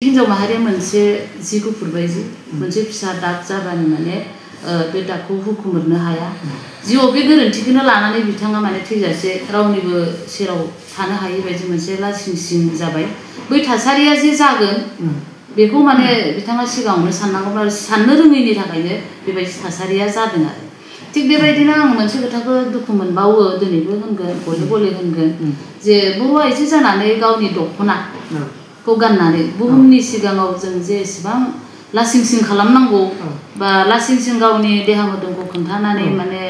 हिन्जाव माहारिया मोनसे जि गुफुर बायदि मोनसे फिसा दाग जाबानो माने बे दागखौ हुखुमोरनो हाया। जिउआव बे गोरोन्थिखौनो लानानै बिथाङा माने थैजासे रावनिबो सेराव थानो हायै बायदि मोनसे लासिंसिं जाबाय। बै थासारिया जे जागोन बेखौ माने बिथाङा सिगाङावनो साननांगौमोन आरो साननो रोङैनि थाखायनो बेबायदि थासारिया जादों आरो। थिग बेबायदिनो आं मोनसे खोथाखौ दुखु मोनबावो, दिनैबो होनगोन, गले गले होनगोन, जे बर' आइजो जानानै गावनि दख'नाखौ गाननानै बुहुमनि सिगाङाव जों जे एसेबां लासिंसिं खालामनांगौ बा लासिंसिं गावनि देहा मोदोमखौ खोन्थानानै माने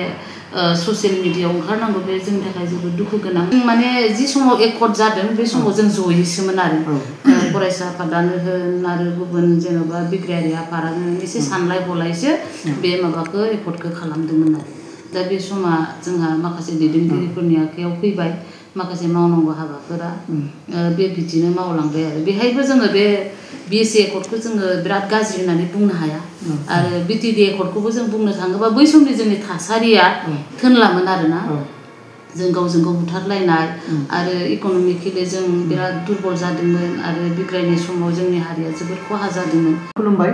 ससियेल मिडियायाव ओंखारनांगौ, बे जोंनि थाखाय जोबोद दुखु गोनां। माने जि समाव एकर्ड जादों बे समाव जों जयैसोमोन आरो फरायसा आफादानो होन आरो गुबुन जेन'बा बिग्रायारि आफादानो एसे सानलाय हलायसो बे माबाखौ एकर्डखौ खालामदोंमोन आरो। दा बे समा जोंहा माखासे दैदेनगिरिफोरनि आखायाव फैबाय, माखासे मावनांगौ हाबाफोरा बे बिदिनो मावलांबाय आरो। बेहायबो जोङो बे BSc एकर्डखौ जोङो बिराद गाज्रि होननानै बुंनो हाया आरो BTD एकर्डखौबो जों बुंनो थाङोबा बै समनि जोंनि थासारिया थोनलामोन आरोना। जों गावजों गाव बुथारलायनाय आरो इक'नमिकेलि जों बिराद दुरबल जादोंमोन आरो बिग्रायनाय समाव जोंनि हारिया जोबोद खहा जादोंमोन। खुलुमबाय,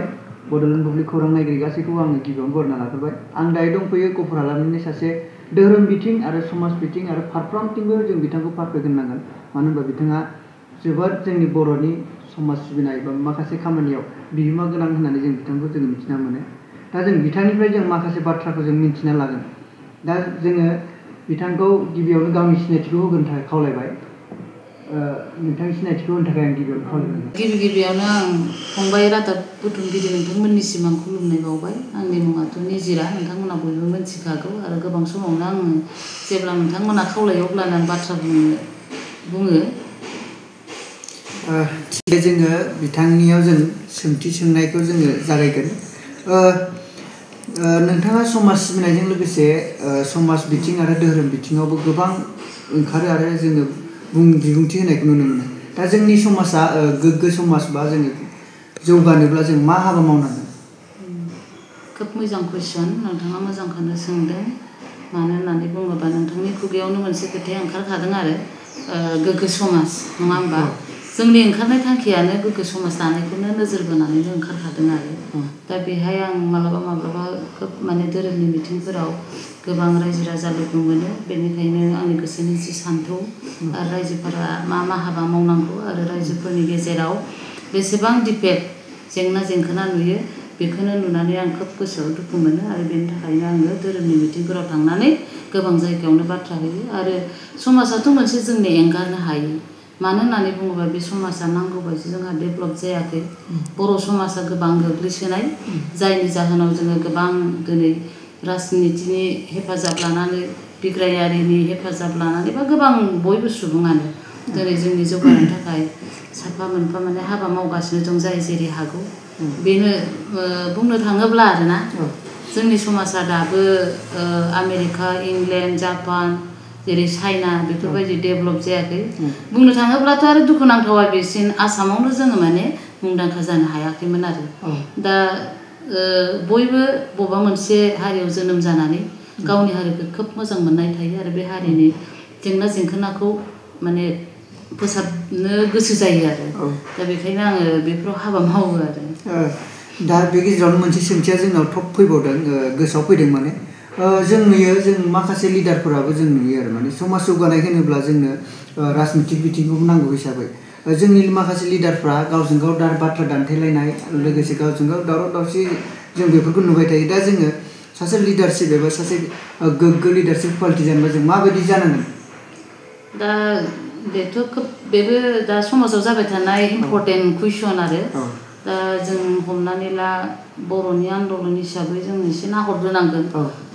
बड'लेण्ड बुब्लि खौरां नायगिरि गासैखौबो आङो गिबियावनो बरायना लाग्रोबाय। आं दायो दंफैयो गफुर हालामनिनो सासे धोरोम बिथिं आरो समाज बिथिं आरो फारफ्रोमथिंबो जों बिथांखौ पारफेक्ट होननांगोन। मानो होनबा बिथाङा जोबोद जोंनि बर'नि समाज सिबिनाय बा माखासे खामानियाव बिहोमा गोनां होननानै जों बिथांखौ जोङो मिथिना मोनो। दा जों बिथांनिफ्राय जों माखासे बाथ्राखौ जों मिथिना लागोन। दा जोङो बिथांखौ गिबियावनो गावनि सिनायथिखौ होनो थाखाय खावलायबाय। नोंथांनि सिनायथिखौ होनो थाखाय आं गिबियावनो खावलायबाय। गिबियावनो आं फंबाय रादाब बुथुमगिरि नोंथांमोननिसिम आं खुलुमनाय बावबाय। आंनि मुङाथ' निजिरा, नोंथांमोना बयबो मिथिखागौ आरो गोबां समावनो आङो जेब्ला नोंथांमोना खावलायो अब्लानो आं बाथ्रा बुङो। जोङो बिथांनियाव जों सोंथि सोंनायखौ जोङो जागायगोन। नोंथाङा समाज सिबिनायजों लोगोसे समाज बिथिं आरो धोरोम बिथिङावबो गोबां ओंखारो आरो जोङो बिबुंथि होनायखौ नुनो मोनो। दा जोंनि समाजा गोग्गो समाज बा जोङो जौगानोब्ला जों मा हाबा मावनांगोन? खोब मोजां कुइसन, नोंथाङा मोजांखौनो सोंदों। मानो होननानै बुङोबा नोंथांनि खुगायावनो मोनसे खोथाया ओंखारखादों आरो गोग्गो समाज, नङा होमबा? जोंनि ओंखारनाय थांखियानो गोग्गो समाज दानायखौनो नोजोर बोनानैनो ओंखारखादों आरो। दा बेहाय आं माब्लाबा खोब माने धोरोमनि मिथिंफोराव गोबां रायजो राजा लोगो मोनो। बेनिखायनो आंनि गोसोनि जि सान्थौ आरो रायजोफोरा मा हाबा मावनांगौ आरो रायजोफोरनि गेजेराव बेसेबां दिफेक्ट जेंना जेंखोना नुयो, बेखौनो नुनानै आं खोब गोसोआव दुखु मोनो आरो बेनि थाखायनो आङो धोरोमनि मिथिंफोराव थांनानै गोबां जायगायावनो बाथ्रा होयो। आरो समाजाथ' मोनसे जोंनि एंगारनो हायि। मानो होननानै बुङोबा बे समाजा नांगौ बायदि जोंहा डेभेलप जायाखै। बर' समाजा गोबां गोग्लैसोनाय, जायनि जाहोनाव जोङो गोबां दिनै राजनितिनि हेफाजाब लानानै, बिग्रायारिनि हेफाजाब लानानै बा गोबां बयबो सुबुङानो दिनै जोंनि जौगानायनि थाखाय साफा मोनफा माने हाबा मावगासिनो दं, जाय जेरै हागौ। बेनो बुंनो थाङोब्ला आरोना जोंनि समाजा दाबो आमेरिका, इंलेण्ड, जापान, जेरै चाइना बेफोरबायदि डेभेलप जायाखै। बुंनो थाङोब्लाथ' आरो दुखुनांथावा बेसिन आसामावनो जोङो माने मुंदांखा जानो हायाखैमोन आरो। दा बयबो बबेबा मोनसे हारियाव जोनोम जानानै गावनि हारिखौ खोब मोजां मोननाय थायो आरो बे हारिनि जेंना जेंखोनाखौ माने फोसाबनो गोसो जायो आरो। दा बेखायनो आङो बेफोराव हाबा मावो आरो। दा बे गेजेरावनो मोनसे सोंथिया जोंनाव टप फैबावदों, गोसोआव फैदों माने जों नुयो, जों माखासे लिडारफोराबो जों नुयो आरो माने समाज जौगानाय होनोब्ला जोंनो राजनितिक बिथिंखौबो नांगौ हिसाबै जोंनि माखासे लिडारफ्रा गावजों गाव बाथ्रा दान्थेलायनाय, लोगोसे गावजों गाव दावराव दावसि जों बेफोरखौ नुबाय थायो। दा जोङो सासे लिडारशिप एबा सासे गोग्गो लिडारशिप कुवालिटि जानोबा जों माबायदि जानांगोन? दा बेबो दा समाजाव जाबाय थानाय इम्परटेन्ट कुइसन आरो। दा जों हमनानै ला बर'नि आन्दलन हिसाबै जों एसे नाहरग्रोनांगोन।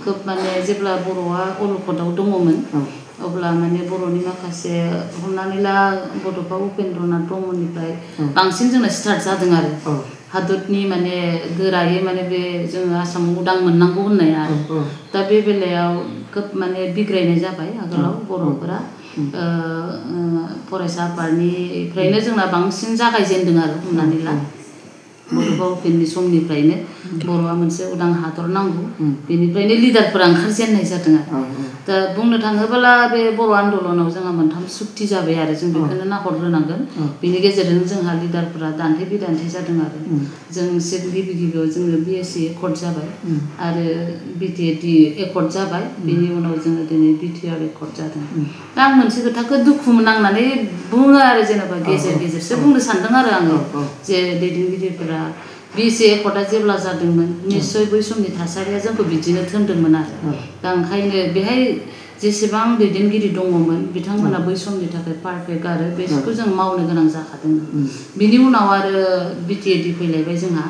खोब माने जेब्ला बर'आ अलखदाव दङमोन अब्ला माने बर'नि माखासे हमनानै ला बड'फा उपेन्द्रनाथ ब्रह्मनिफ्राय बांसिन जोंना स्टार्ट जादों आरो हादरनि माने गोरायै माने बे जोङो आसामाव उदां मोननांगौ होननाया। दा बे बेलायाव खोब माने बिग्रायनाय जाबाय आगोलाव बर'फोरा। फरायसा आफादनिफ्रायनो जोंना बांसिन जागायजेनदों आरो हमनानै ला। बड'फा उपेननि समनिफ्रायनो बर'आ मोनसे उदां हादर नांगौ बेनिफ्रायनो लिडारफोरा ओंखारजेननाय जादों आरो दा बुंनो थाङोब्ला बे बर' आन्दलनाव जोंहा मोनथाम सुक्ति जाबाय आरो जों बेखौनो नाहरग्रोनांगोन बेनि गेजेरजों जोंहा लिडारफोरा दान्थे बिदान्थे जादों आरो जों गिबि गिबियाव जोङो BSc एकर्ड जाबाय आरो BTAD एकर्ड जाबाय बेनि उनाव जोङो दिनै BTR एकर्ड जादों दा आं मोनसे खोथाखौ दुखु नांनानै बुङो आरो जेनेबा गेजेर गेजेरसो बुंनो सानदों आरो आङो जे दैदेनगिरिफोरा BSc एकर्डआ जेब्ला जादोंमोन निश्चय बै समनि थासारिया जोंखौ बिदिनो थोनदोंमोन आरो दा ओंखायनो बेहाय जेसेबां दैदेनगिरि दङमोन बिथांमोना बै समनि थाखाय पारफेक्ट आरो बेखौ जों मावनो गोनां जाखादोंमोन बिनि उनाव आरो BTAD फैलायबाय जोंहा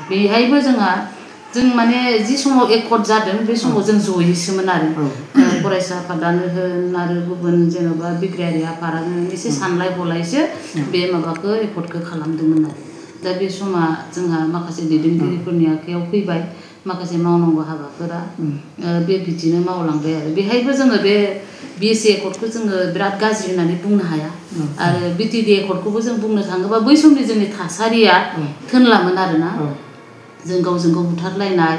बेहायबो जों माने जि समाव एकर्ड जादों बे समाव जों जयैसोमोन आरो फरायसा आफादानो होन आरो गुबुन जेन'बा बिग्रायारि आफादानो एसे सानलाय हलायसो बे माबाखौ एकर्डखौ खालामदोंमोन आरो दा बे समा जोंहा माखासे दैदेनगिरिफोरनि आखायाव फैबाय माखासे मावनांगौ हाबाफोरा बे बिदिनो मावलांबाय आरो बेहायबो जोङो बे BSc एकर्डखौ जोङो बिराद गाज्रि होननानै बुंनो हाया आरो BTD एकर्डखौबो जों बुंनो थाङोबा बै समनि जोंनि थासारिया थोनलामोन आरोना जों गावजों गाव बुथारलायनाय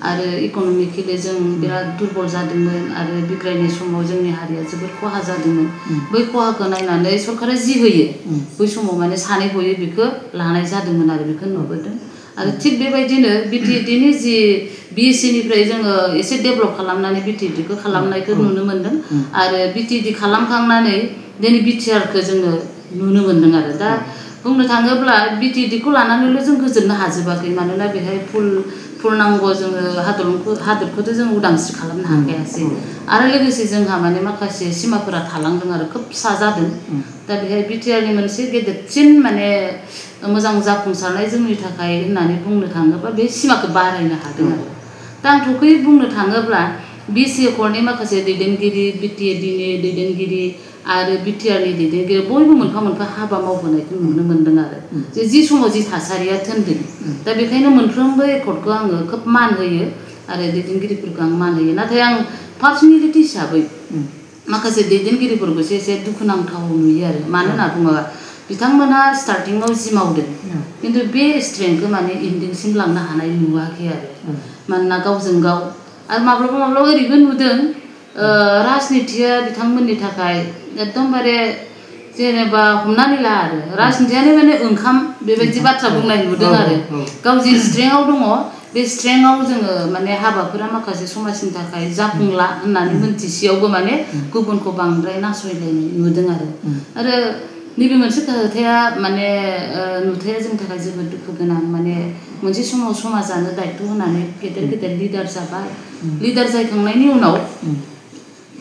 आरो इक'नमिकेलि जों बिराद दुरबल जादोंमोन आरो बिग्रायनाय समाव जोंनि हारिया जोबोद खहा जादोंमोन बै खहाखौ नायनानै सरकारा जि होयो बै समाव माने सानै हयै बेखौ लानाय जादोंमोन आरो बेखौ नुबोदों आरो थिग बेबायदिनो BTADनि जि BScनिफ्राय जोङो एसे डेभेलप खालामनानै BTADखौ खालामनायखौ नुनो मोन्दों आरो BTAD खालामखांनानै दिनै BTRखौ जोङो नुनो मोन्दों आरो दा बुंनो थाङोब्ला BTADखौ लानानैल' जों गोजोननो हाजोबाखै मानोना बेहाय फुर्नांग जोङो हादरखौथ' जों उदांस्रि खालामनो हाखायासै आरो लोगोसे जोंहा माने माखासे सिमाफोरा थालांदों आरो खोब फिसा जादों दा बेहाय BTRनि मोनसे गेदेरसिन माने मोजां जाफुंसारनाय जोंनि थाखाय होननानै बुंनो थाङोब्ला बे सिमाखौ बारायनो हादों आरो दा आं थखै बुंनो थाङोब्ला BSc एकर्डनि माखासे दैदेनगिरि BTADनि दैदेनगिरि आरो BTRनि दैदेनगिरि बयबो मोनफा मोनफा हाबा मावबोनायखौ नुनो मोन्दों आरो जि समाव जि थासारिया थोनदों दा बेखायनो मोनफ्रोमबो एकर्डखौ आङो खोब मान होयो आरो दैदेनगिरिफोरखौ आं मान होयो नाथाय आं पार्सनेलिटि हिसाबै माखासे दैदेनगिरिफोरखौसो एसे दुखुनांथाव नुयो आरो मानो होनना बुङोबा बिथांमोनहा स्टार्टिङाव जि मावदों खिन्थु बे स्ट्रेंथखौ माने इन्डिंसिम लांनो हानाय नुवाखै आरो मानोना गावजों गाव आरो माब्लाबा माब्लाबा ओरैबो नुदों राजनितिया बिथांमोननि थाखाय एकदमबारे जेनेबा हमनानै ला आरो राजनितियानो माने ओंखाम बेबायदि बाथ्रा बुंनाय नुदों आरो गाव जि स्ट्रेंथआव दङ बे स्ट्रेंथआव जोङो माने हाबाफोरा माखासे समाजनि थाखाय जाफुंला होननानै मोनथिसेयावबो माने गुबुनखौ बांद्राय नासयलायनाय नुदों आरो नैबे मोनसे खोथाया माने नुथाया जोंनि थाखाय जोबोद दुखु गोनां माने मोनसे समाव समाजानो दायित्व होनानै गेदेर गेदेर लिडार जाबाय लिडार जायखांनायनि उनाव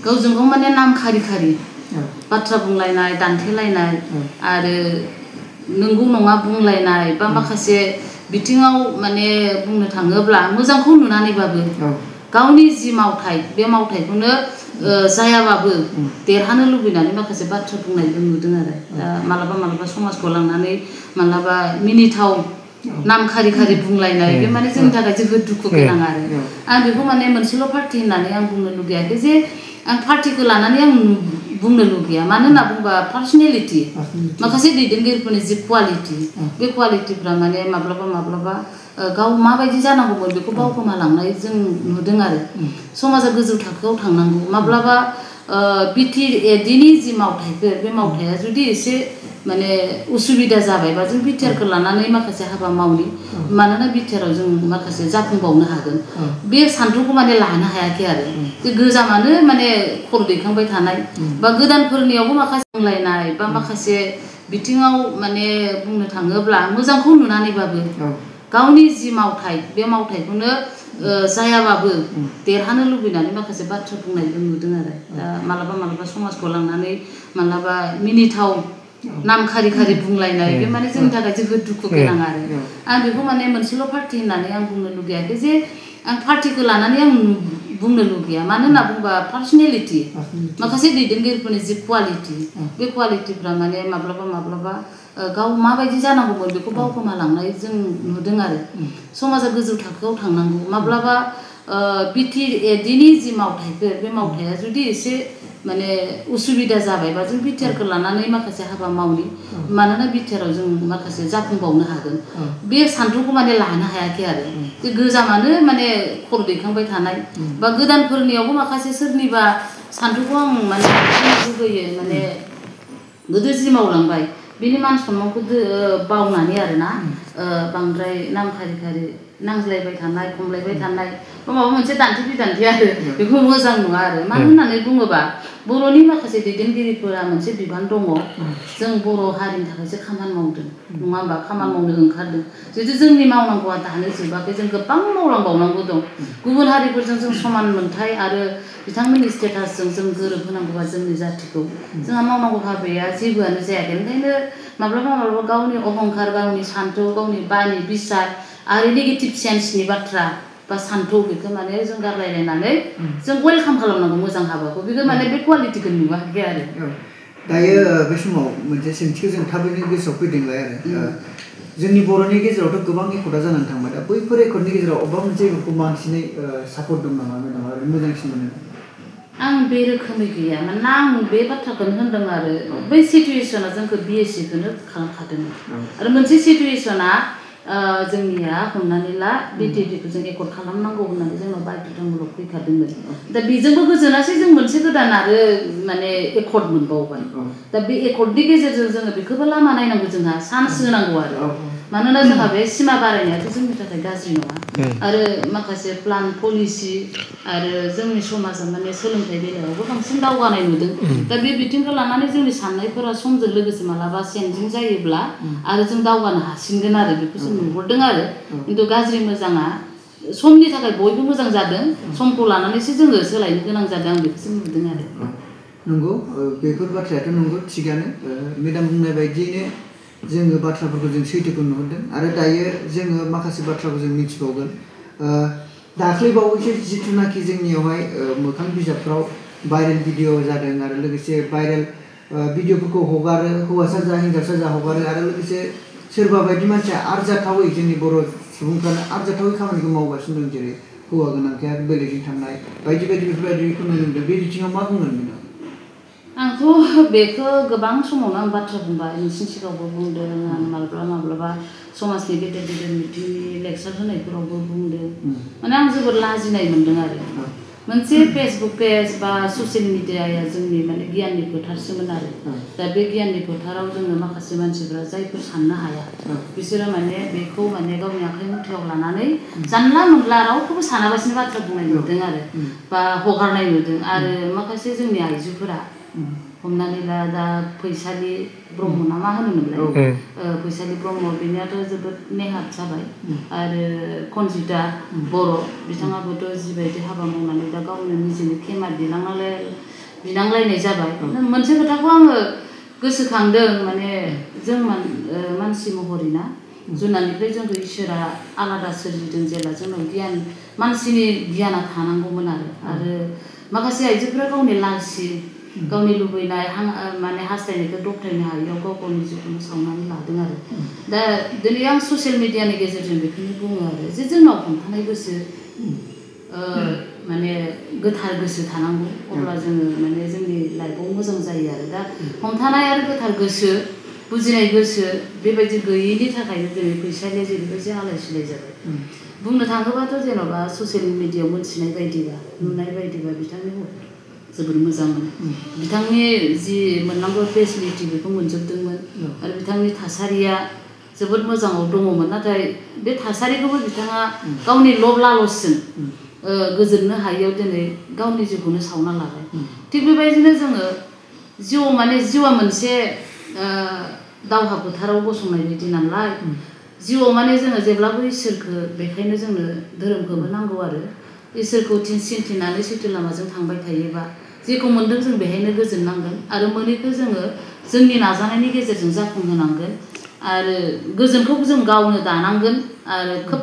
गावजों गाव माने नाम खारि खारि बाथ्रा बुंलायनाय दान्थेलायनाय आरो नंगौ नङा बुंलायनाय बा माखासे बिथिङाव माने बुंनो थाङोब्ला मोजांखौ नुनानैबाबो गावनि जि मावथाय बे मावथायखौनो जायाबाबो देरहानो लुबैनानै माखासे बाथ्रा बुंनायबो नुदों आरो दा मालाबा मालाबा समाजखौ लांनानै मालाबा मिनिथाव नाम खारि खारि बुंलायनाय बे माने जोंनि थाखाय जोबोद दुखु गोनां आरो आं बेखौ माने मोनसेल' पार्टि होननानै आं बुंनो लुगैयाखै जे आं पार्टिखौ लानानै आं बुंनो लुगैया मानो होनना बुंबा पार्सनेलिटि माखासे दैदेनगिरिफोरनि जि क्वालिटि बे क्वालिटिफ्रा माने माब्लाबा गाव माबायदि जानांगौमोन बेखौ बावगोमालांनाय जों नुदों आरो समाजा गोजौ थाखोआव थांनांगौ माब्लाबा BTADनि जि मावथायफोर बे मावथाया जुदि एसे माने उसुबिदा जाबायबा जों BTRखौ लानानै माखासे हाबा मावनि मानोना BTRआव जों माखासे जाफुंबावनो हागोन बे सान्थौखौ माने लानो हायाखै आरो जे गोजामानो माने खर दैखांबाय थानाय बा गोदानफोरनियावबो माखासे बुंलायनाय बा माखासे बिथिङाव माने बुंनो थाङोब्ला मोजांखौ नुनानैबाबो गावनि जि मावथाय बे मावथायखौनो जायाबाबो देरहानो लुबैनानै माखासे बाथ्रा बुंनायबो नुदों आरो दा मालाबा समाजखौ लांनानै मालाबा मिनिथाव नाम खारि खारि बुंलायनाय बे माने जोंनि थाखाय जोबोद दुखु गोनां आरो आं बेखौ माने मोनसेल' पार्टि होननानै आं बुंनो लुगैयाखै जे आं पार्टिखौ लानानै आं बुंनो लुगैया मानो होनना बुंबा पार्सनेलिटि माखासे दैदेनगिरिफोरनि जि क्वालिटि बे क्वालिटिफ्रा माने माब्लाबा गाव माबायदि जानांगौमोन बेखौ बावगोमालांनाय जों नुदों आरो समाजा गोजौ थाखोआव थांनांगौ माब्लाबा BTADनि जि मावथायफोर बे मावथाया जुदि एसे माने उसुबिदा जाबायबा जों बिटिआरखौ लानानै माखासे हाबा मावनि मानोना बिटिआराव जों माखासे जाफुंबावनो हागोन बे सान्थौखौ माने लानो हायाखै आरो जे गोजामानो माने खर' दैखांबाय थानाय बा गोदानफोरनियावबो माखासे सोरनिबा सान्थौखौ आं माने लुबैयो माने गोदो जि मावलांबाय बिनि मान सन्मानखौ बावनानै आरोना बांद्राय नाम खारि खारि नांज्लायबाय थानाय खमलायबाय थानाय बा माबा मोनसे दान्थे बिदान्थे आरो बेखौ मोजां नङा आरो मानो होननानै बुङोबा बर'नि माखासे दैदेनगिरिफोरा मोनसे बिबान दङ जों बर' हारिनि थाखायसो खामानि मावदों नङा होमबा खामानि मावनो ओंखारदों जुदि जोंनि मावनांगौआ दानो जोबाखै जों गोबां मावलांबावनांगौ दं गुबुन हारिफोरजों जों समान मोनथाय आरो बिथांमोननि स्टेटासजों जों गोरोबहोनांगौबा जोंनि जाथिखौ जोंहा मावनांगौ हाबाया जेबोआनो जायाखै ओंखायनो माब्लाबा गावनि अहंखार गावनि सान्थौ गावनि बानि बिसार आरो नेगेटिभ सेन्सनि बाथ्रा बा सान्थौ बेखौ माने जों गारलायलायनानै जों वेलकाम खालामनांगौ मोजां हाबाखौ बेखौ माने बे कुवालिटिखौ नुवाखै आरो दायो बे समाव मोनसे सोंथिखौ जों थाबैनो गोसोआव फैदोंलाय आरो जोंनि बर'नि गेजेरावथ' गोबां एकर्डआ जानानै थांबाय दा बैफोर एकर्डनि गेजेराव अबेबा मोनसे एकर्डखौ बांसिनै सापर्ट दं नामा मेडाम आरो मोजांसिन मोनो आं बे रोखोमै गैया मानोना आं बे बाथ्राखौनो होनदों आरो बै सिटुवेसना जोंखौ बिएससिखौनो खालामखादोंमोन आरो मोनसे सिटुवेसना जोंनिया हमनानै ला बिटिएडिखौ जों एकर्ड खालामनांगौ होननानै जोंनाव बाध्यतामूलक फैखादोंमोन दा बेजोंबो गोजोनासै जों मोनसे गोदान आरो माने एकर्ड मोनबावबाय दा बे एकर्डनि गेजेरजों जोङो बेखौबो लामा नायनांगौ जोंहा चान्स होनांगौ आरो मानोना जोंहा बे सिमा बारायनायाथ' जोंनि थाखाय गाज्रि नङा आरो माखासे प्लान पलिसि आरो जोंनि समाजा माने सोलोंथाइ बेलायावबो बांसिन दावगानाय नुदों दा बे बिथिंखौ लानानै जोंनि साननायफोरा समजों लोगोसे मालाबा चेन्जिं जायोब्ला आरो जों दावगानो हासिनगोन आरो बेखौ जों नुहुरदों आरो खिन्थु गाज्रि मोजाङा समनि थाखाय बयबो मोजां जादों समखौ लानानैसो जोङो सोलायनो गोनां जादों आं बेखौसो नुदों आरो नंगौ बेफोर बाथ्रायाथ' नंगौ थिगानो मेडाम बुंनाय बायदियैनो जोङो बाथ्राफोरखौ जों सैथोखौ नुहुरदों आरो दायो जोङो माखासे बाथ्राखौ जों मिथिबावगोन दाख्लैबावैसो जिथुनाखि जोंनियावहाय मोखां बिजाबफ्राव भाइरेल भिडिअ जादों आरो लोगोसे भाइरेल भिडिअफोरखौ हगारो हौवासा जा हिन्जावसा जा हगारो आरो लोगोसे सोरबा बायदि मानसिया आरजाथावै जोंनि बर' सुबुंफ्रानो आरजाथावै खामानिखौ मावगासिनो दं जेरै हौवा गोनांखाया बेलेगजों थांनाय बायदि बायदि बेफोरबायदिखौ नुनो मोनदों बे बिथिङाव मा बुंगोन नोंथां आंथ' बेखौ गोबां समावनो आं बाथ्रा बुंबाय नोंसिनि सिगाङावबो बुंदों आं माब्लाबा समाजनि गेदेर गेदेर मिटिंनि लेक्सार होनायफोरावबो बुंदों माने आं जोबोद लाजिनाय मोनदों आरो मोनसे फेसबुक पेज बा ससियेल मिडियाया जोंनि माने गियाननि फोथारसोमोन आरो दा बे गियाननि फोथाराव जोङो माखासे मानसिफ्रा जायफोर साननो हाया बिसोरो माने बेखौ माने गावनि आखाइ मुथायाव लानानै जानला मोनला रावखौबो सानालासिनो बाथ्रा बुंनाय नुदों आरो बा हगारनाय नुदों आरो माखासे जोंनि आइजोफोरा हमनानै दा फैसालि ब्रह्म ना मा होनोमोनलाय फैसालि ब्रह्म बेनियाथ' जोबोद नेहाथ जाबाय आरो खनजिता बर' बिथाङाबोथ' जिबायदि हाबा मावनानै दा गावनो निजेनो खेमा बिनांलायनाय जाबाय मोनसे खोथाखौ आङो गोसोखांदों माने जों मानसि महरै ना जुनारनिफ्राय जोंखौ इसोरा आलादा सोरजिदों जेला जोंनाव गियान मानसिनि गियाना थानांगौमोन आरो माखासे आइजोफोरा गावनि लाजि गावनि लुबैनाय माने हास्थायनायखौ दबथायनो हायैयाव गाव गावनि जिउखौनो सावनानै लादों आरो दा दिनै आं ससियेल मिडियानि गेजेरजों बेखौनो बुङो आरो जे जोंनाव हमथानाय गोसो माने गोथार गोसो थानांगौ अब्ला जोङो माने जोंनि लाइफआव मोजां जायो आरो दा हमथानाय आरो गोथार गोसो बुजिनाय गोसो बेबायदि गैयैनि थाखायनो दिनै फैसालिया जेरैबायदि आलाय सिलाय जाबाय बुंनो थाङोबाथ' जेन'बा ससियेल मिडियायाव मोनथिनाय बायदिबा नुनाय बायदिबा बिथांनि जोबोद मोजांमोन बिथांनि जि मोननांगौ फेसिलिटि बेखौ मोनजोबदोंमोन आरो बिथांनि थासारिया जोबोद मोजाङाव दङमोन नाथाय बे थासारिखौबो बिथाङा गावनि लब लालसजों गोजोननो हायैयाव दिनै गावनि जिउखौनो सावना लाबाय थिग बेबायदिनो जोङो जिउआ मोनसे दावहा फोथाराव गसंनाय बायदि नालाय जिउआव माने जोङो जेब्लाबो इसोरखौ बेखायनो जोंनो धोरोमखौबो नांगौ आरो इसोरखौ सिन्थिनानै सैथो लामाजों थांबाय थायोबा जेखौ मोनदों जों बेहायनो गोजोननांगोन आरो मोनैखौ जोङो जोंनि नाजानायनि गेजेरजों जाफुंहोनांगोन आरो गोजोनखौ जों गावनो दानांगोन आरो खोब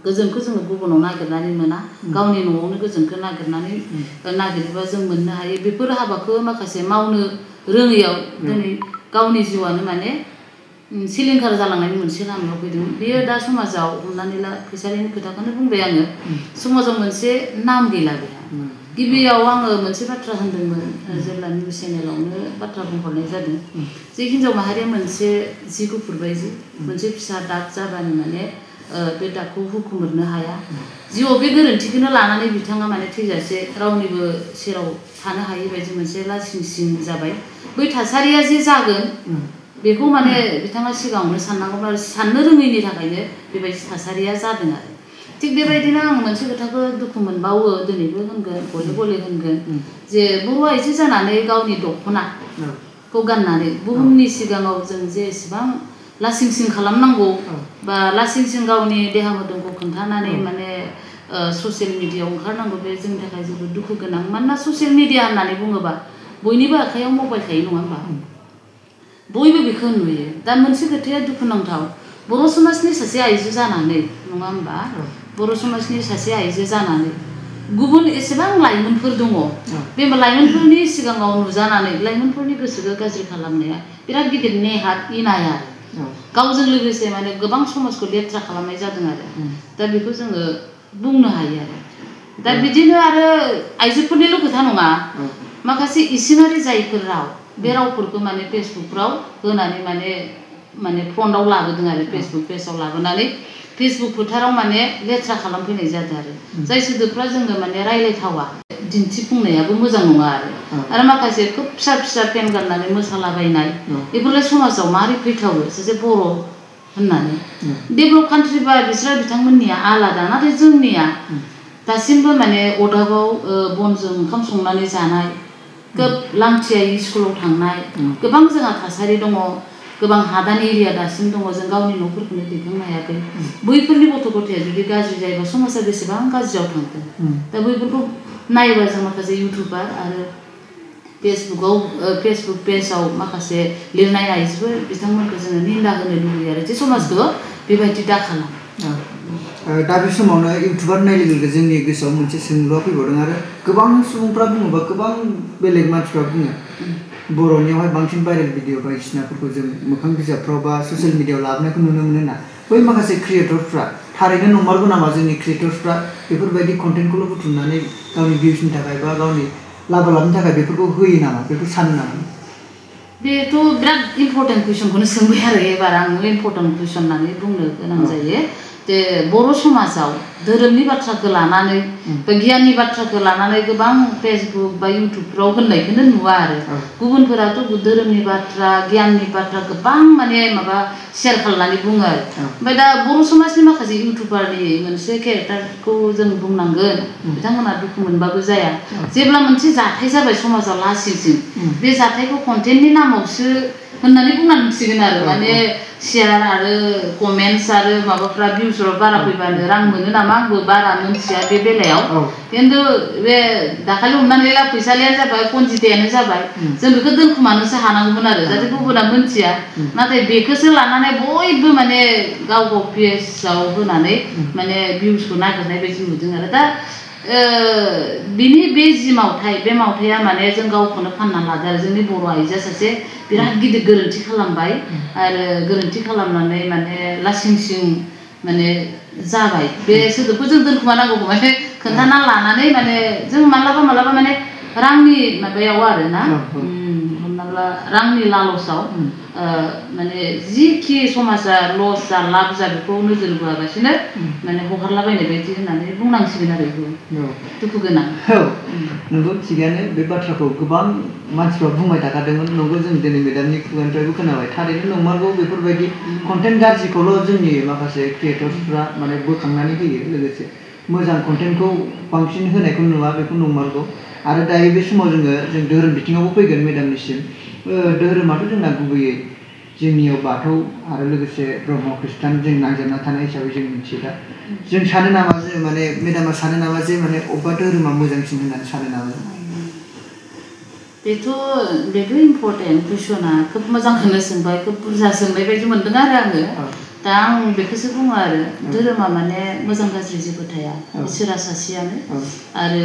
गोजोनखौ जोङो गुबुनाव नागिरनानै मोना गावनि न'आवनो गोजोनखौ नागिरोबा जों मोननो हायो बेफोर हाबाखौ माखासे मावनो रोङैयाव दिनै गावनि जिउआनो माने सिलिंखार जालांनायनि मोनसे लामायाव फैदों बेयो दा समाजाव हमनानै ला फैसालिनि खोथाखौनो बुंबाय आङो समाजाव मोनसे नाम गैला बेहा गिबियाव आङो मोनसे बाथ्रा होनदोंमोन जेब्ला निउस चेनेलावनो बाथ्रा बुंहरनाय जादों जे हिन्जाव माहारिया मोनसे जि गुफुर बायदि मोनसे फिसा दाग जाबानो माने बे दागखौ हुखुमोरनो हाया जिउआव बे गोरोन्थिखौनो लानानै बिथाङा माने थैजासे रावनिबो सेराव थानो हायै बायदि मोनसे लासिं सिं जाबाय बै थासारिया जे जागोन बेखौ माने बिथाङा सिगाङावनो साननांगौमोन आरो साननो रोङैनि थाखायनो बेबायदि थासारिया जादों आरो थिग बेबायदिनो आं मोनसे खोथाखौ दुखु मोनबावो दिनैबो होनगोन गले गले होनगोन जे बर' आइजो जानानै गावनि दख'नाखौ गाननानै बुहुमनि सिगाङाव जों जे एसेबां लासिं सिं खालामनांगौ बा लासिं सिं गावनि देहा मोदोमखौ खोन्थानानै माने ससियेल मिडियायाव ओंखारनांगौ बे जोंनि थाखाय जोबोद दुखु गोनां मानोना ससियेल मिडिया होननानै बुङोबा बयनिबो आखायाव मबाइल थायो नङा होमबा बयबो बेखौ नुयो दा मोनसे खोथाया दुखुनांथाव बर' समाजनि सासे आइजो जानानै नङा होमबा बर' समाजनि सासे आइजो जानानै गुबुन एसेबां लाइमोनफोर दङ बे लाइमोनफोरनि सिगाङाव नुजानानै लाइमोनफोरनि गोसोखौ गाज्रि खालामनाया बिराद गिदिर नेहाथ इनाया गावजों लोगोसे माने गोबां समाजखौ लेथ्रा खालामनाय जादों आरो दा बेखौ जोङो बुंनो हायो आरो दा बिदिनो आरो आइजोफोरनिल' खोथा नङा माखासे इसिङारि जायफोर राव बे रावफोरखौ माने फेसबुकफ्राव होनानै माने फ्रन्टआव लाबोदों आरो फेसबुक पेजाव लाबोनानै फेसबुक फोथाराव माने लेथ्रा खालामफैनाय जादों आरो जाय सोदोबफ्रा जोङो माने रायलायथावा दिन्थिफुंनायाबो मोजां नङा आरो माखासे खोब फिसा फिसा पेन गाननानै मोसालाबायनाय बेफोरलाय समाजाव मारै फैथावो सासे बर' होननानै डेभेलप कान्ट्रिबा बिसोर बिथांमोननिया आलादा नाथाय जोंनिया दासिमबो माने अदाबाव बनजों ओंखाम संनानै जानाय खोब लांथियायै स्कुलाव थांनाय गोबां जोंहा थासारि दङ गोबां हादान एरिया दासिम दङ जों गावनि न'फोरखौनो दैखांनो हायाखै बैफोरनि गथ' गथाया जुदि गाज्रि जायोबा समाजा बेसेबां गाज्रियाव थांगोन दा बैफोरखौ नायोबा जों माखासे इउटुबार आरो फेसबुक पेजाव माखासे लिरनाय आइजोफोर बिथांमोनखौ जोङो निन्दा होनो लुबैयो आरो जे समाजखौ बेबायदि दाखालाम दा बे समावनो इउटुबार नाय लोगो लोगो जोंनि गोसोआव मोनसे सोंलुआ फैबावदों आरो गोबां सुबुंफ्रा बुङोबा गोबां बेलेग मानसिफ्रा बुङो बर'नियावहाय बांसिन भाइरेल भिडिअ बायदिसिनाफोरखौ जों मोखां बिजाबफ्राव बा ससियेल मिडियायाव लाबोनायखौ नुनो मोनो ना बै माखासे क्रिएटरफ्रा थारैनो नंमारगौ नामा जोंनि क्रिएटर्सफ्रा बेफोरबायदि कन्टेन्टखौल' बुथुमनानै गावनि भिउसनि थाखाय बा गावनि लाबा लाबनि थाखाय बेफोरखौ होयो नामा बेखौ सानो नामा बेथ' बिराद इम्परटेन्ट कुइसनखौनो सोंबाय आरो एबार आङो इम्परटेन्ट कुइसन होननानै बुंनो गोनां जायो जे बर' समाजाव धोरोमनि बाथ्राखौ लानानै बा गियाननि बाथ्राखौ लानानै गोबां फेसबुक बा इउटुबफ्राव होननायखौनो नुवा आरो गुबुनफोराथ' धोरोमनि बाथ्रा गियाननि बाथ्रा गोबां माने माबा शेयार खालामनानै बुङो आरो ओमफ्राय दा बर' समाजनि माखासे इउटुबारनि मोनसे केरेक्टारखौ जों बुंनांगोन बिथांमोना दुखु मोनबाबो जाया जेब्ला मोनसे जाथाय जाबाय समाजाव लासिंसिं बे जाथायखौ कन्टेन्टनि नामावसो होननानै बुंनांसिगोन आरो माने शेयार आरो कमेन्टस आरो माबाफ्रा भिउसफ्रा बारा फैबानो रां मोनो नामा आंबो बारा मिन्थिया बे बेलायाव खिन्थु बे दाखालि हमनानै ला फैसालियानो जाबाय कनजिथायानो जाबाय जों बेखौ दोनखुमानोसो हानांगौमोन आरो जाहाथे गुबुना मिन्थिया नाथाय बेखौसो लानानै बयबो माने गाव गाव पेजाव होनानै माने भिउसखौ नागिरनाय बायदि नुदों आरो दा बिनि बे जि मावथाय बे मावथाया माने जों गावखौनो फानना लादों आरो जोंनि बर' आइजोआ सासे बिराद गिदिर गोरोन्थि खालामबाय आरो गोरोन्थि खालामनानै माने लासिं सिं माने जाबाय बे सोदोबखौ जों दोनखुमानांगौ माने खोन्थाना लानानै माने जों मालाबा माने रांनि माबायाव आरो ना हमना ला रांनि लालसाव माने जिखि समाजा लस जा लाब जा बेखौ नोजोर बोआलासिनो माने हगारलाबायनाय बायदि होननानै बुंनांसिगोन आरो बेखौ दुखु गोनां नंगौ थिगानो बे बाथ्राखौ गोबां मानसिफ्रा बुंबाय थाखादोंमोन नंगौ जों दिनै मेदामनि खुगानिफ्रायबो खोनाबाय थारैनो नंमारगौ बेफोरबायदि कन्टेन्ट गाज्रिखौल' जोंनि माखासे क्रिएटर्सफ्रा माने बोखांनानै होयो लोगोसे मोजां कन्टेन्टखौ बांसिन होनायखौ नुवा बेखौ नंमारगौ आरो दायो बे समाव जों धोरोम बिथिङावबो फैगोन मेदामनिसिम धोरोमाथ' जोंना गुबैयै जोंनियाव बाथौ आरो लोगोसे ब्रह्म ख्रिस्टान जों नांजाबना थानाय हिसाबै जों मिथियो दा जों सानो नामा जे माने मेदामा सानो नामा जे माने अबेबा धोरोमा मोजांसिन होननानै सानो नामा बेथ' इम्परटेन्ट कुइसना खोब मोजांखौनो सोंबाय खोब बुरजा सोंनाय बायदि मोनदों आरो आङो दा आं बेखौसो बुङो आरो धोरोमा माने मोजां गाज्रि जेबो थाया इसोरा सासेयानो आरो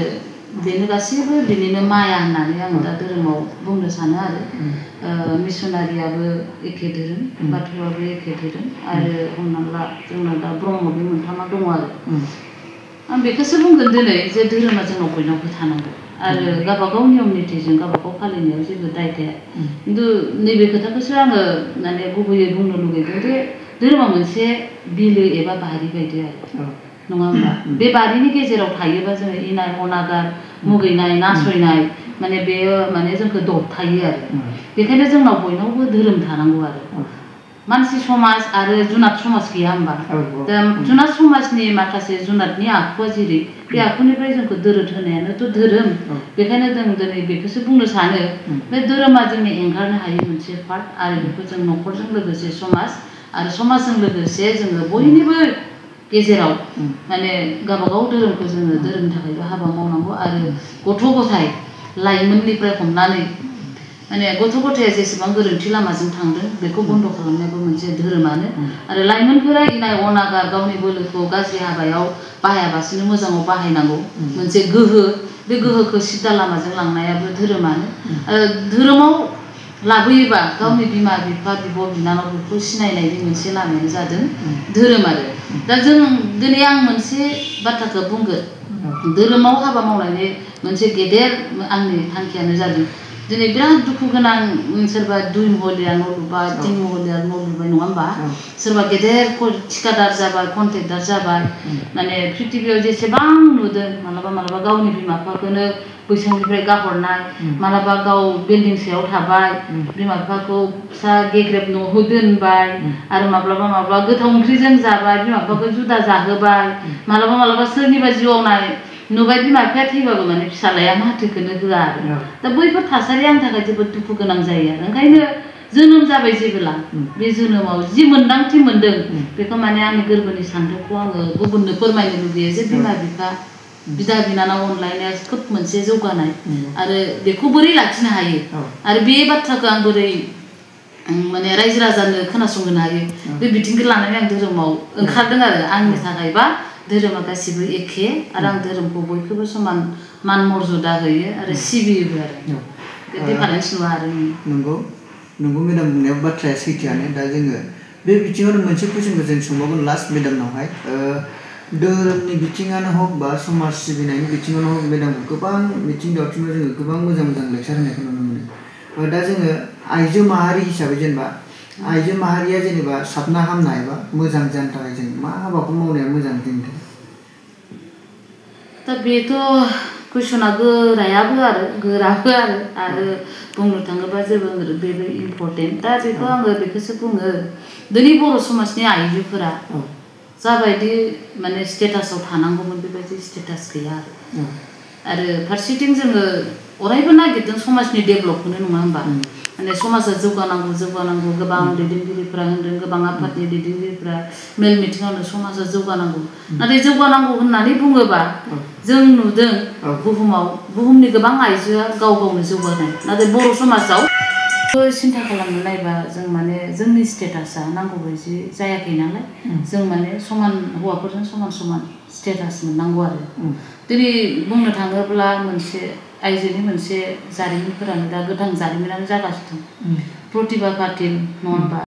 बेनो गासैबो बिनिनो माया होननानै आं दा धोरोमाव बुंनो सानो आरो मिसनारियाबो एखे धोरोम बाथौआबो एखे धोरोम आरो हमना ला जोंना दा ब्रह्म बे मोनथामा दङ आरो आं बेखौसो बुंगोन दिनै जे धोरोमा जोंनाव बयनावबो थानांगौ आरो गावबागाव नियम नितिजों गावबागाव फालिनायाव जेबो दाय थाया खिन्थु नैबे खोथाखौसो आङो माने गुबैयै बुंनो लुगैदों जे धोरोमा मोनसे बिलो एबा बारि बायदि आरो नङा होमबा बे बारिनि गेजेराव थायोबा जोङो इनाय अनागार मुगैनाय नासयनाय माने बेयो माने जोंखौ दबथायो आरो बेखायनो जोंनाव बयनावबो धोरोम थानांगौ आरो मानसि समाज आरो जुनाद समाज गैया होमबा दा जुनाद समाजनि माखासे जुनादनि आखुआ जेरै बे आखुनिफ्राय जोंखौ दोरोद होनायानोथ' धोरोम बेखायनो जों दिनै बेखौसो बुंनो सानो बे धोरोमा जोंनि एंगारनो हायै मोनसे पार्ट आरो बेखौ जों न'खरजों लोगोसे समाज आरो समाजजों लोगोसे जोङो बयनिबो गेजेराव माने गावबागाव धोरोमखौ जोङो धोरोमनि थाखायबो हाबा मावनांगौ आरो गथ' गथाय लाइमोननिफ्राय हमनानै माने गथ' गथाया जेसेबां गोरोन्थि लामाजों थांदों बेखौ बन्द' खालामनायाबो मोनसे धोरोमानो आरो लाइमोनफोरा इनाय अनागार गावनि बोलोखौ गाज्रि हाबायाव बाहायाबासिनो मोजाङाव बाहायनांगौ मोनसे गोहो बे गोहोखौ सिदा लामाजों लांनायाबो धोरोमानो धोरोमाव लाबोयोबा गावनि बिमा बिफा बिब' बिनानावफोरखौ सिनायनायनि मोनसे लामायानो जादों धोरोम आरो दा जों दिनै आं मोनसे बाथ्राखौ बुंगोन धोरोमाव हाबा मावनायनि मोनसे गेदेर आंनि थांखियानो जादों दिनै बिराद दुखु गोनां सोरबा 2 महलिया न' लुबाय 3 महलिया न' लुबाय नङा होमबा सोरबा गेदेर थिकादार जाबाय कन्ट्रेक्टार जाबाय माने पृथिबियाव जेसेबां नुदों मालाबा गावनि बिमा बिफाखौनो बैसांनिफ्राय गाहरनाय मालाबा गाव बिल्डिं सायाव थाबाय बिमा बिफाखौ फिसा गेग्रेब न'आव दोनबाय आरो माब्लाबा गोथाव ओंख्रिजों जाबाय बिमा बिफाखौ जुदा जाहोबाय मालाबा सोरनिबा जिउआव नुबाय बिमा बिफाया थैबाबो माने फिसालाया माथोखौनो होआ आरो दा बैफोर थासारिया आंनि थाखाय जोबोद दुखु गोनां जायो आरो ओंखायनो जोनोम जाबाय जेबोला बे जोनोमाव जि मोन्दांथि मोन्दों बेखौ माने आंनि गोरबोनि सान्थौखौ आङो गुबुननो फोरमायनो लुबैयो जे बिमा बिफा बिदा बिनानाव अनलायनाया खोब मोनसे जौगानाय आरो बेखौ बोरै लाखिनो हायो आरो बे बाथ्राखौ आं बोरै माने रायजो राजानो खोनासंहोनो हायो बे बिथिंखौ लानानै आं धोरोमाव ओंखारदों आरो आंनि थाखायबा धोरोमा गासिबो एखे आरो आं धोरोमखौ बयखौबो समान मान मर्यादा होयो आरो सिबियोबो आरो डिफारेन्स नुवा आरो नंगौ मेडाम बुंनाया बाथ्राया सैथोआनो दा जोङो बे बिथिङावनो मोनसे कुइसनखौ जों सोंबावगोन लास्ट मेडामनावहाय धोरोमनि बिथिङानो हक बा समाज सिबिनायनि बिथिङावनो हक मेडामखौ गोबां मिथिं दावथिङाव जोङो गोबां मोजां लेक्सार होनायखौ नुनो मोनो दा जोङो आइजो माहारि हिसाबै जेनेबा आइजो माहारिया जेनेबा साबना हामनाय बा मोजां जानो थाखाय जों मा हाबाखौ मावनाया मोजां जोंनि थाखाय दा बेथ' कुइसना गोरायाबो आरो गोराबो आरो बुंनो थाङोबा जोबोर बेबो इम्पर्टेन्ट दा बेखौ आङो बेखौसो बुङो दिनै बर' समाजनि आइजोफोरा जाबायदि माने स्टेटासाव थानांगौमोन बेबायदि स्टेटास गैया आरो फारसेथिं जोङो अरायबो नागिरदों समाजनि डेभेलपखौनो नङा होमबा माने समाजा जौगानांगौ गोबां दैदेनगिरिफोरा होनदों गोबां आफादनि दैदेनगिरिफोरा मेल मिटिङावनो समाजा जौगानांगौ नाथाय जौगानांगौ होननानै बुङोबा जों नुदों बुहुमनि गोबां आइजोआ गाव गावनो जौगानाय नाथाय बर' समाजाव सिन्था खालामनो नायबा जों माने जोंनि स्टेटासा नांगौ बायदि जायाखै नालाय जों माने समान हौवाफोरजों समान स्टेटास मोननांगौ आरो दिनै बुंनो थाङोब्ला मोनसे आइजोनि मोनसे जारिमिनफोरानो दा गोथां जारिमिनानो जागासिनो दं प्रतिभा पाटिल नङा होमबा